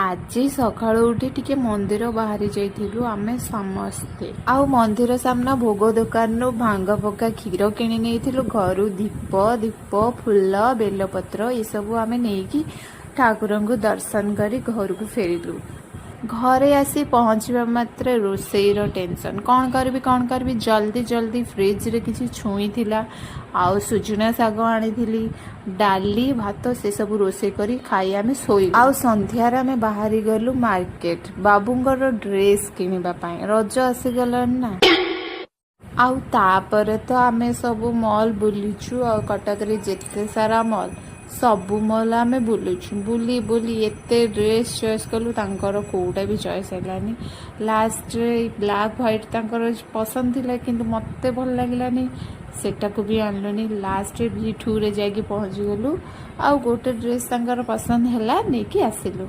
ଆଜି ସକାଳୁ ଉଠି ଟିକେ ମନ୍ଦିର ବାହାରି ଯାଇଥିଲୁ ଆମେ ସମସ୍ତେ। ଆଉ ମନ୍ଦିର ସାମ୍ନା ଭୋଗ ଦୋକାନରୁ ଭାଙ୍ଗ ପକା କ୍ଷୀର କିଣି ନେଇଥିଲୁ। ଘରୁ ଦୀପ ଦୀପ ଫୁଲ, ବେଲପତ୍ର ଏସବୁ ଆମେ ନେଇକି ଠାକୁରଙ୍କୁ ଦର୍ଶନ କରି ଘରକୁ ଫେରିଲୁ। ଘରେ ଆସି ପହଞ୍ଚିବା ମାତ୍ରେ ରୋଷେଇର ଟେନସନ୍, କ'ଣ କରିବି, କ'ଣ କରିବି? ଜଲ୍ଦି ଜଲ୍ଦି ଫ୍ରିଜରେ କିଛି ଛୁଇଁ ଥିଲା ଆଉ ସୁଜୁନା ଶାଗ ଆଣିଥିଲି, ଡାଲି, ଭାତ ସେସବୁ ରୋଷେଇ କରି ଖାଇ ଆମେ ଶୋଇଲୁ। ଆଉ ସନ୍ଧ୍ୟାରେ ଆମେ ବାହାରି ଗଲୁ ମାର୍କେଟ ବାବୁଙ୍କର ଡ୍ରେସ୍ କିଣିବା ପାଇଁ। ରଜ ଆସିଗଲାଣି ନା। ଆଉ ତାପରେ ତ ଆମେ ସବୁ ମଲ୍ ବୁଲିଛୁ। ଆଉ କଟକରେ ଯେତେ ସାରା ମଲ୍, ସବୁ ମଲ୍ ଆମେ ବୁଲୁଛୁ। ବୁଲି ବୁଲି ଏତେ ଡ୍ରେସ୍ ଚଏସ୍ କଲୁ, ତାଙ୍କର କେଉଁଟା ବି ଚଏସ୍ ହେଲାନି। ଲାଷ୍ଟରେ ବ୍ଲାକ୍ ହ୍ୱାଇଟ୍ ତାଙ୍କର ପସନ୍ଦ ଥିଲା, କିନ୍ତୁ ମୋତେ ଭଲ ଲାଗିଲାନି, ସେଟାକୁ ବି ଆଣିଲୁନି। ଲାଷ୍ଟରେ ଭି ଟୁରେ ଯାଇକି ପହଞ୍ଚିଗଲୁ ଆଉ ଗୋଟେ ଡ୍ରେସ୍ ତାଙ୍କର ପସନ୍ଦ ହେଲା, ନେଇକି ଆସିଲୁ।